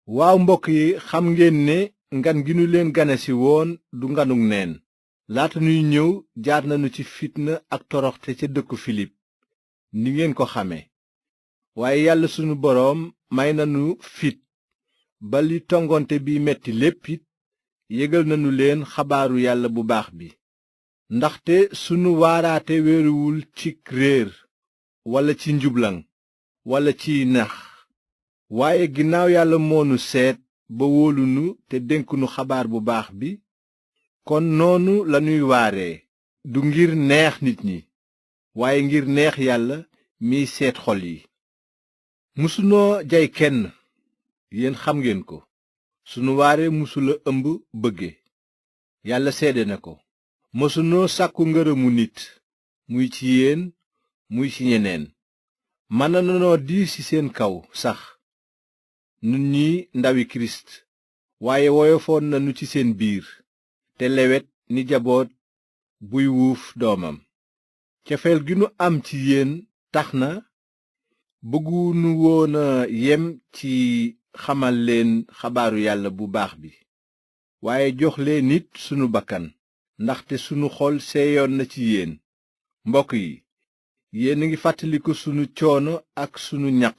waaw mbokk yi, xam ngeen ne ngan gi nu leen ganesi woon du nganuk neen. laata nuy ñëw jaar nañu ci fitna ak toroxte ca dëkku filip ni ngeen ko xame. waaye yàlla sunu boroom may nanu fit ba li tongonte bi metti lépp it yégal nanu leen xabaaru yàlla bu baax bi. ndaxte sunu waaraate wéeruwul ci réer walla ci njublaŋ walla ci nax, waaye ginnaaw yàlla moonu seet ba wóolunu te dénkunu xabaar bu baax bi, kon noonu lanuy waaree, du ngir neex nit ñi waaye ngir neex yàlla miy seet xol yi. musunoo jay kenn, yéen xam ngeen ko. sunu waare musula ëmb bëgge, yàlla seede na ko. mësunoo sàkku ngërëmu nit, muy ci yéen muy ci ñeneen. mën nanoo diis ci seen kaw sax nun ñi ndawi kirist, waaye woyofoon nanu ci seen biir te lewet ni jaboot buy wuuf doomam. cofeel gi nu am ci yéen tax na bëggunu woon a yem ci xamal leen xabaaru yàlla bu baax bi, waaye jox leen nit sunu bakkan, ndaxte sunu xol seeyoon na ci yéen. mbokk yi, yéen a ngi fàttaliku sunu coono ak sunu ñaq.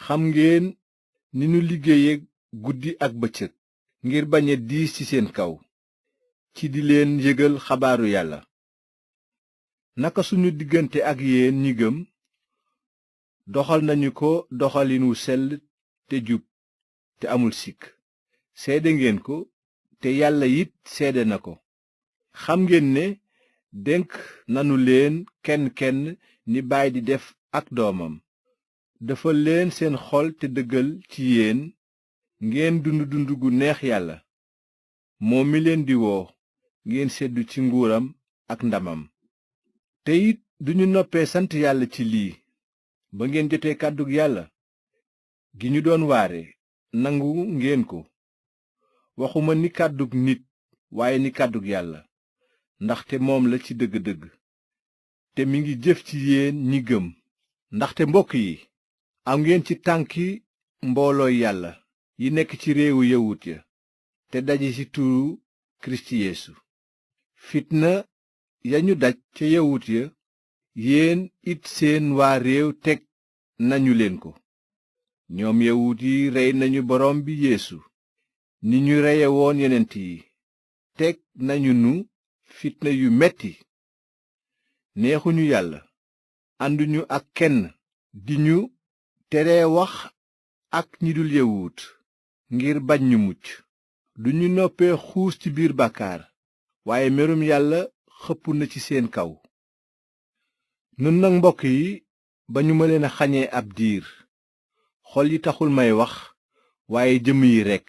xam ngeen ni nu liggéeye guddi ak bëccëg ngir bañ a diis ci seen kaw ci di leen yëgal xabaaru yàlla. naka sunu diggante ak yéen ñi gëm, doxal nañu ko doxalin wu sell te jub te amul sikk. seede ngeen ko te yàlla it seede na ko. xam ngeen ne dénk nanu leen kenn kenn ni baay di def ak doomam, defal leen seen xol te dëggal ci yéen ngeen dund gu neex yàlla, moom mi leen di woo ngeen seddu ci nguuram ak ndamam. te it duñu noppee sant yàlla ci lii: ba ngeen jotee kàddug yàlla gi ñu doon waare, nangu ngeen ko, waxuma ni kàddug nit waaye ni kàddug yàlla, ndaxte moom la ci dëgg-dëgg, te mi ngi jëf ci yéen ñi gëm. ndaxte mbokk yi, am ngeen ci tànki mboolooy yàlla yi nekk ci réewu yawut ya te daje ci turu kirist yeesu. fitna yañu daj ca yawut ya, yéen it seen waa réew teg nañu leen ko. ñoom yawut yi rey nañu borom bi yeesu ni ñu reye woon yonent yi, teg nañu nu fitna yu metti. neexuñu yàlla, ànduñu ak kenn di ñu teree wax ak ñi dul yawut ngir bañ ñu mucc. duñu noppee xuus ci biir bàkkaar, waaye merum yàlla xëpp na ci seen kaw. nun nag mbokk yi, ba ñu ma leen a xañee ab diir, xol yi taxul may wax waaye jëmm yi rekk.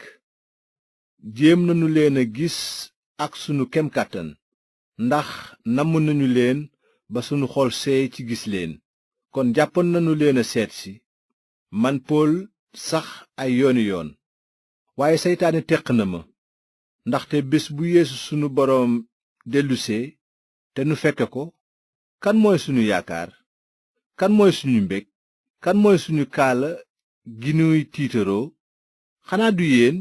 jéem nanu leen a gis ak sunu kem kàttan, ndax namm nañu leen ba sunu xol seey ci gis leen. kon jàppoon nanu leen a seetsi, man pool sax ay yooni yoon. waaye seytaane teq na ma, ndaxte bés bu yeesu sunu boroom dellusee te nu fekke ko, kan mooy sunu yaakaar? kan mooy suñu mbég? kan mooy suñu kaala gi nuy tiitaroo? xanaa du yéen?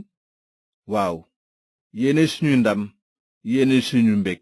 waaw, yéene suñu ndam, yéene suñu mbég.